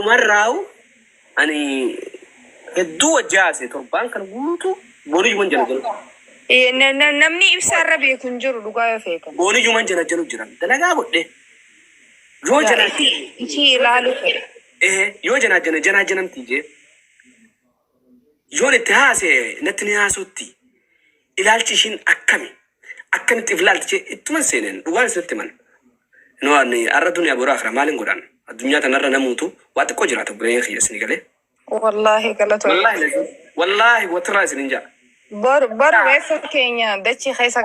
Durumarraawu ani hedduu wajji haase torbaan kana guutuu booniyyuman jala jalu. Namni ibsaarra beeku hin jiru dhugaa yoo feetan. Booniyyuman jala jalu jiran dalagaa godhe. Yoo Yaa janaa ishii ilaalu fedhe. Ehe yoo janaa jana janaa janamti jee. Yoon itti haase natti ni haasotti. Ilaalchi ishiin akkami? Akkamitti if laalti jee ittuman seeneen dhugaan isinitti himan. No ani arra duniyaa boru akira maalin godhaan? Addunyaa tanarra namuutu waa xiqqoo jiraata obboleeyyan kiyya isinii galee. Wallaahi galatoomi. Wallaahi lazim wallaahi watirraa isinin ja'a. Boru boru reeffa keenya dachii keessa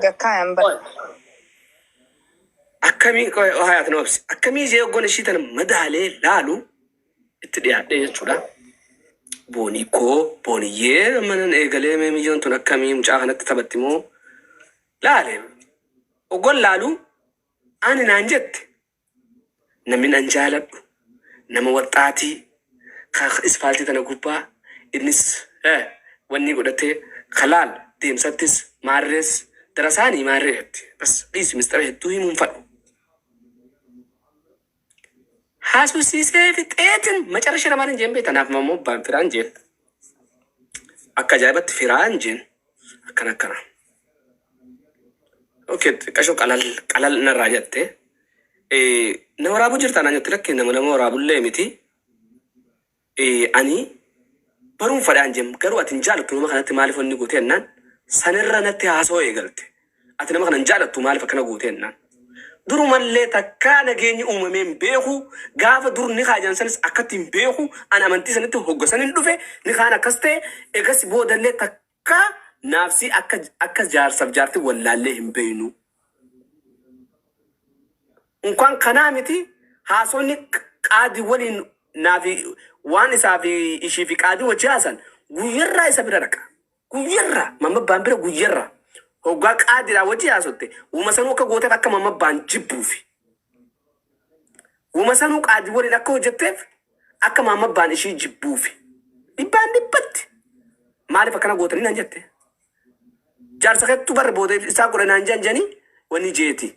gakkaa'an bara. Akkamii qoy hayaat na obsi. Akkamii jee hoggan ishii tana madaalee laalu itti dhiyaadhee jechuudha. Boonii koo booniyyee amma nan eegalee mee miyyoon tun akkamii mucaa kanatti taphatti moo laale hoggan laalu ani naan jette namni an jaaladhu nama waxxaatii ka ispaaltii tana gubbaa innis eh, wanni godhatee kalaal deemsattis maarrees darasaanii maarree jetti bas dhiisi mistara hedduu himuun fadhu haasofsiisee fixeetin macarasha lamaan hin jeen beekta naaf mammoo abbaan firaan jeen akka ajaa'ibatti firaan jeen akkana akkana. Okay, xiqqasho qalal qalal narraa jette. Na waraabuu jirtaa naan jette lakki nama nama waraabullee miti. Ani baruun fadhaan jem garuu ati hin jaalattu nama kanatti maaliif wanni goote jennaan sanirra natti haasawaa eegalte. Ati nama kana hin jaalattu maaliif akkana goote jennaan. Durumallee takkaa nageenyi uumamee hin beeku gaafa dur ni kaajan sanis akkatti hin beeku an amantii sanitti hogga sanin dhufe ni kaan akkas ta'e egas boodallee takkaa naafsii akka akka jaarsaf jaartii wallaallee hin beeynu. Unkaan kanaa miti haasofni qaadi waliin naafi waan isaa fi ishii fi qaadii wajji haasan guyyarraa isa bira dhaqa. Guyyarraa mammabbaan bira guyyarraa hoggaa qaadiidhaa wajji haasotte wuma sanuu akka gooteef akka mammabbaan jibbuufi. Wuma sanuu qaadii waliin akka hojjetteef akka mammabbaan ishii jibbuufi. Dhibbaan dhibbatti maaliif akkana gootanii naan jette. Jaarsa keettu barra booda isaa godhe naan jan janii wani jeeti.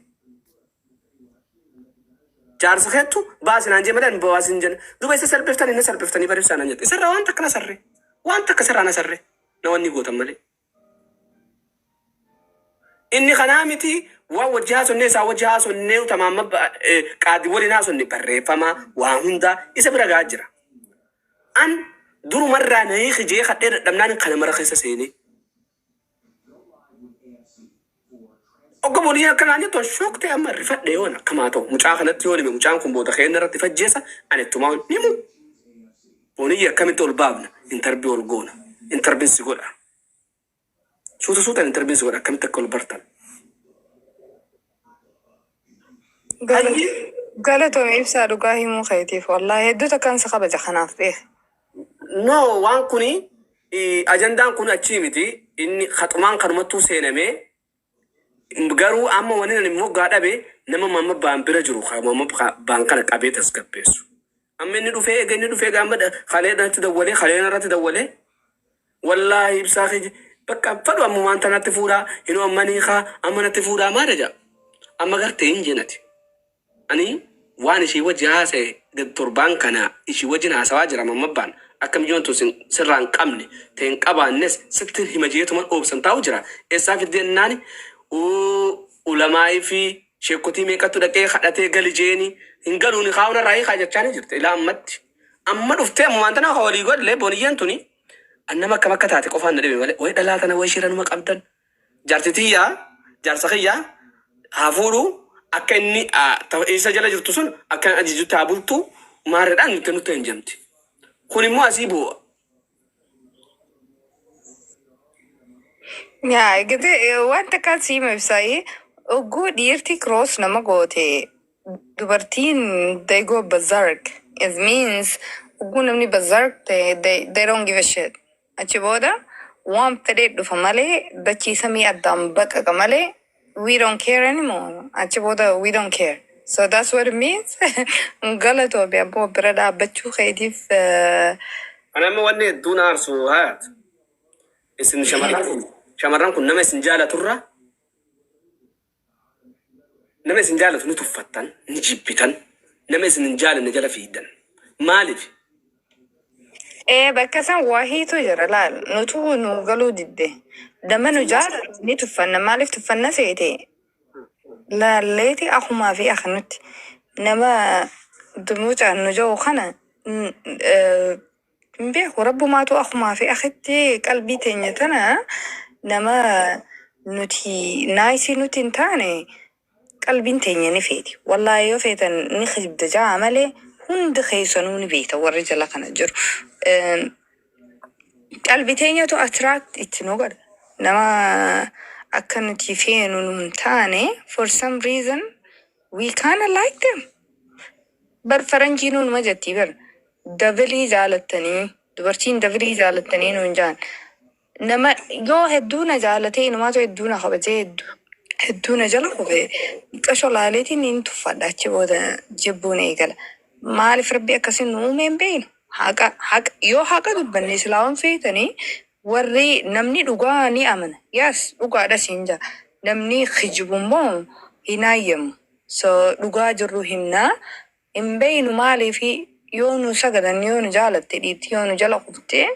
Jaarsa keettu baasi naan jee malee ani baasi hin jenne. Duuba isa salphiftanii na salphiftanii bar ibsaa naan jette. Isarraa waan takka na sarre. Waan takka isarraa na sarre. Na wanni gootan malee. Inni kanaa miti waan wajji haasonnee isaa wajji haasonnee tamaamma qaadii waliin haasonne barreeffama waa hundaa isa bira gahaa jira. An durumarraa na hiiki jee kadhee dadhabnaan kana mara keessa seenee. Ogga booniyyaa akka naan jettu shook ta'e amma rifadhe yoon akkamaa ta'u mucaa kanatti yoon hime mucaan kun booda keenya irratti fajjeessa ani ittumaa hin himu. Booniyya akkamitti ol baafna intarbii ol goona intarbiin si godha. Suuta suutaan intarbiin si godha akkamitti akka ol bartan. Hayyee. Galatoomi ibsaa dhugaa himuu keetiif wallaahi hedduu takkaan si kabaja kanaaf beeki. No waan kuni ajandaan kun achii miti inni haxumaan kanumattuu seenamee garuu amma wani ani moggaa dhabe nama mamma baan bira jiru ka mamma baan kana qabee tasgabbeessu. Amma inni dhufee eega inni dhufee gaama kalee natti dawwalee kalee narratti dawwalee wallaahi ibsaa kee bakka fadhu ammumaan tanatti fuudhaa hinoo amma ni kaa amma natti fuudhaa maal jedha amma gartee hin jeenati. Ani waan ishii wajji haasaye gad torbaan kana ishii wajjin haasawaa jira mammabbaan akka miyyoon tun sin sirraa hin qabne te hin qabaannes sittin hima jeetuman oobsan taa'u jira eessaa fidde jennaani uu ulamaa'ii fi sheekkotii meeqattu dhaqee kadhatee gali jeeni hin galuu ni kaa'u narraa hiikaa jechaanii jirti ilaa ammatti amma dhuftee ammumaan tana ka walii galle boniyyeen tuni an nama akkam akka taate qofaan na dhibe malee way dhalaa tana way shira numa qabdan Jaarti tiyya jaarsa kiyya haa fuudhu akka inni ta isa jala jirtu sun akka inni ajajutti haa bultu maarredhaan nutti nutti hin jamti. Kun immoo asii bu'a. Yaa gite wanta akkaan siima ibsaayee ogguu dhiirti cross nama goote dubartiin they go berserk. It means ogguu namni berserk ta'e they don't give a shit. Achi booda waan fedhee dhufa malee dachii samii addaan baqaqa malee we don't care anymore. Achi booda we don't care. So that's what it means. Galatoomi abboo bira dhaabbachuu keetiif Kan amma wanni hedduu na aarsu hayaat. Isin shamarran kun nama isin jaalaturra Nama isin jaalatu ni tuffattan, ni jibbitan, nama isin hin jaalanne jala fiigdan. Maaliif? Ee, bakka san wahiitu jira laal. Nutu nu galuu didde. Nama nu jaalatu ni tuffanna. Maaliif tuffanna seete? Laalleeti akumaa fi aknutti. Nama dumuucaan nu jiru kana hin beeku. Rabbumaatu akumaa fi akitti qalbii teenya tana nama nuti nice nuti hin taane qalbiin teenya ni feeti. Wallaahi, yoo feetan ni kijibda jaa malee hundi keessanuu ni beekta warri jala kana jiru. Qalbii teenyatu attract itti nu godha. Nama akka nuti feenu nu hin taane, for some reason we kinda like them. Bar faranjii numa jetti bar, devilii jaalattanii, dubartiin devilii jaalattanii nuun jaan. Nama yoo hedduu na jaalatee, inumaatu hedduu na kabajee, hedduu hedduu na jala kufe, qasho laaleetiin niin tuffadha, achi booda jibbuun eegala. Maaliif Rabbi akkasiin nu uume hin beeknu. Haqa haqa yoo haqa dubbanne silaa waan feetanii warri namni dhugaa ni amana. Yes, dhugaadha siin jaa. Namni kijibu immoo hin hayyamu. So dhugaa jirru himnaa. Hin beeknu maaliifi yoo nu sagadan, yoo nu jaalatte dhiirti, yoo nu jala kufte,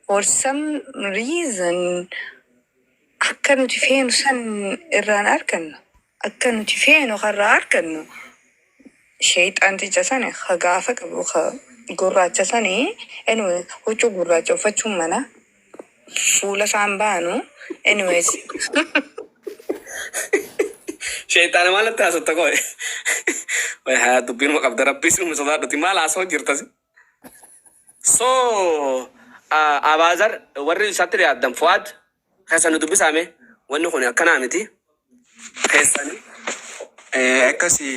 for some reason akka nuti feenu san irraan argannu, akka nuti feenu karraa argannu sheexaanticha sana ka gaafa qabu ka gurraacha sani. Anyway, huccuu gurraacha uffachuun mana fuula isaan baanu. Anyways. Sheexaana maalatti haasotta qoy? Way haa, dubbiinuma qabda, Rabbi sinuma sodaadhuti, maal haasoo jirtasi? So Abaazar, warri isatti dhiyaaddan, Fuwaad keessan nu dubbisaame, wanni kun akkanaa miti keessani. Akkasi.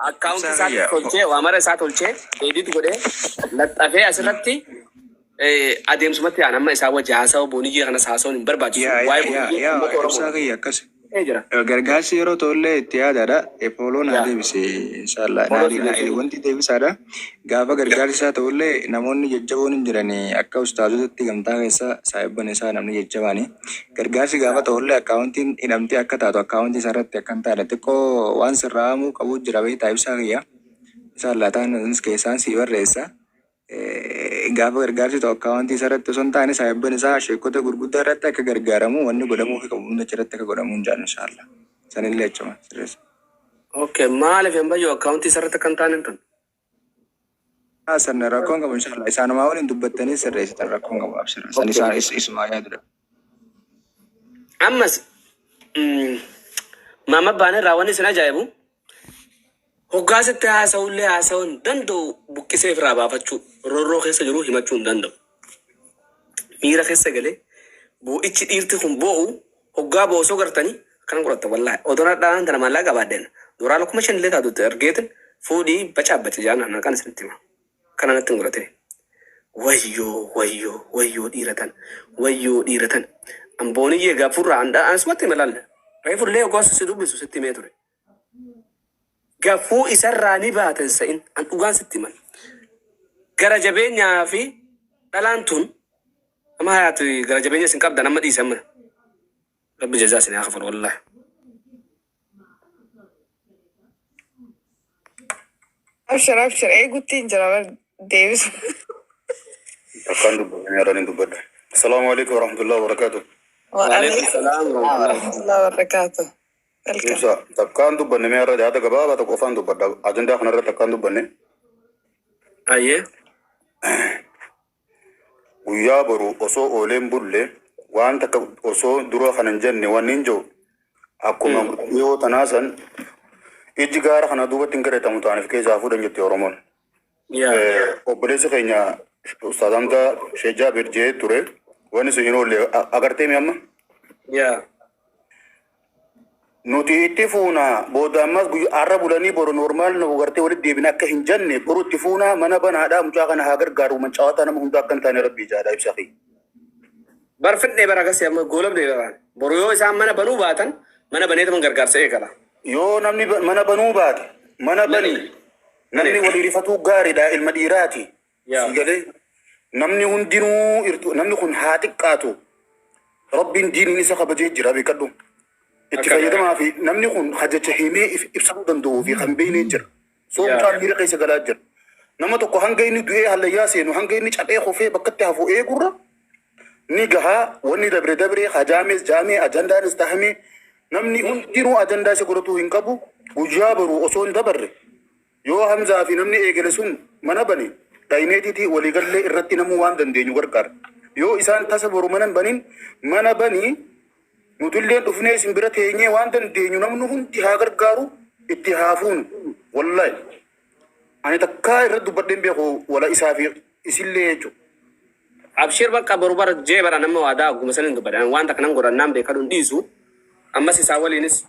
Akkaawunti Ibsaa isaa kiyya. tolchee, waa mara isaa tolchee, edit godhee laxxafee asirratti adeemsumatti aan amma isaa wajji haasa'u, booniyyee kanas haasa'uun hin barbaachisu. Yaa. Waa'ee Yaa. booniyyee Yaa. uummata Ibsaa Oromoo kiyya, akkas. jira. Gargaarsi yeroo ta'ullee itti yaadaadha. Follow naa deebise inshallah. Follow si Naa deebise. wanti deebisaadha. Gaafa gargaarsi isaa ta'ullee namoonni jajjaboon hin jiran akka ustaazotatti gamtaa keessa saahibban isaa namni jajjabaani. Gargaarsi gaafa ta'ullee akkaawuntiin hidhamtee akka taatu, akkaawuntii isaa irratti akka hin taane xiqqoo waan sirraa'amuu qabu jira, beektaa, ibsaa kiyya. Inshallah ta'an keessaan sii barreessa. Gaafa gargaarsi ta'u akkaawuntii isaa irratti osoo hin taane saahibban isaa sheekota gurguddaa irratti akka gargaaramu, wanni godhamuufi qabu hunda achirratti akka godhamu hin jaallu inshallah. Sanillee achuma sirreessa. Okay, maaliif hin bayyu akkaawuntii isarratti akka hin taane tun? San rakkoon qabu inshallah. Isaanumaa waliin dubbattanii sirreessitan, rakkoon qabu, abshir. San isaan isumaa yaadudha. Ammas maama baan irraa wanni isin ajaa'ibu, hoggaasitti haasa'ullee haasa'uu hin danda'u, buqqisee ofirraa baafachuu, roorroo keessa jiru himachuu hin danda'u. Miira keessa galee boo'ichi dhiirti kun boo'u, hoggaa boosoo gartanii akkana godhatta. Wallaahi odoon hadhaan tana maallaqa qabaadheen doolaara 5,000 illee taatu argeetin fuudhii bacaabbacha jaan kan isinitti hima. Kana natti hin godhatini. Wayyoo, wayyoo, wayyoo dhiiratan, wayyoo dhiiratan. Ambooniyyee gaafurraa ansumatti hima laalla. Reefullee hoggaa si dubbisu sitti himee ture. Gafuu isarraa ni baatan sa'in an dhugaan sitti himan. Gara jabeenyaa fi dhalaan tun amma hayaatu gara jabeenya isin qabdan amma dhiise amma. Rabbi jazaa isin haa kafalu wallaahi. Abshir, abshir, eegutti hin jira bar deebisu. Akkaan dubbatan yaadaan hin dubbadha. Assalaamu alaikum warahmatullahi wabarakatuh. Waalaikum salaam wa warahmatullahi. Rahmatullahi wa barakatuh. Welcome. Ibsa, takkaan dubbanne mee irra yaada gabaabaa tokko qofaan dubbadha. Ajandaa kanarratti takkaan dubbanne. Ayyee. Guyyaa boru osoo ooleen bulle, waan takka osoo dura kana hin jenne, wanni hin jiru akkuma dhiyoo tanaa san ijji gaara kana duubatti hin garatamu ta'aniif keessaa fuudhan jette Oromoon. Yaa. Obboleessi keenya Ustaaz Hamzaa Sheekh Jaabir jee ture, wanni sun hin oolle agartee mi amma? Yaa. Nuti itti fuuna booda ammas guyyaa har'a bulanii boru normal nu gartee walitti deebina akka hin jenne, boru itti fuuna, mana banaadhaa, mucaa kana haa gargaaru, mancaawataa nama hunda akka hin taane Rabbii jaadha, ibsa kiyya. Bar fidhee bara akkasii amma goolabne baraan. Boru yoo isaan mana banuu baatan, mana baneetuma gargaarsa eegala. Yoo namni mana banuu baate, mana bani, namni walii rifatuu gaariidha, ilma dhiiraati. Yaa. Si galee, namni hundinuu namni kun haa xiqqaatu. Rabbiin diiniin isa kabajee jira, beekadhu. Itti fayyadamaa fi namni kun hajacha himee ibsamuu danda'uu fi kan beeknee jira. So Yaa. mucaan miira keessa galaa jira. Nama tokko hanga inni du'ee hallayyaa seenu, hanga inni caphee kufee bakkatti hafu eegurra ni gahaa. Wanni dabre dabree, hajaames jaamee, ajandaanis tahamee, namni hundinuu ajandaa isa godhatuu hin qabu. Guyyaa boru osoo hin dabarre, yoo Hamzaa fi namni eegale sun mana bane, dhayneetiiti waliigallee irratti namuu waan dandeenyu gargaara. Yoo isaan tasa boru mana hin banin, mana banii nutilleen dhufnee isin bira teenyee waan dandeenyu namni hundi haa gargaaru, itti haa fuunu. Wallahi ani takkaa irratti dubbadheen beeku wala isaa fi isillee jechuudha. Abshir, bakka boru bara jee bara nama waadaa ogguma sanin dubbadha. Waan takka nan godhannaan beekadhuun dhiisu. Ammas isaa waliinis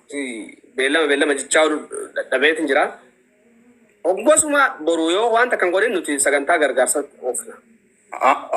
beellama beellama jechaa oolu dadhabeetin jira. Oggosuma boru yoo waan takka hin godhin, nuti sagantaa gargaarsa oofna.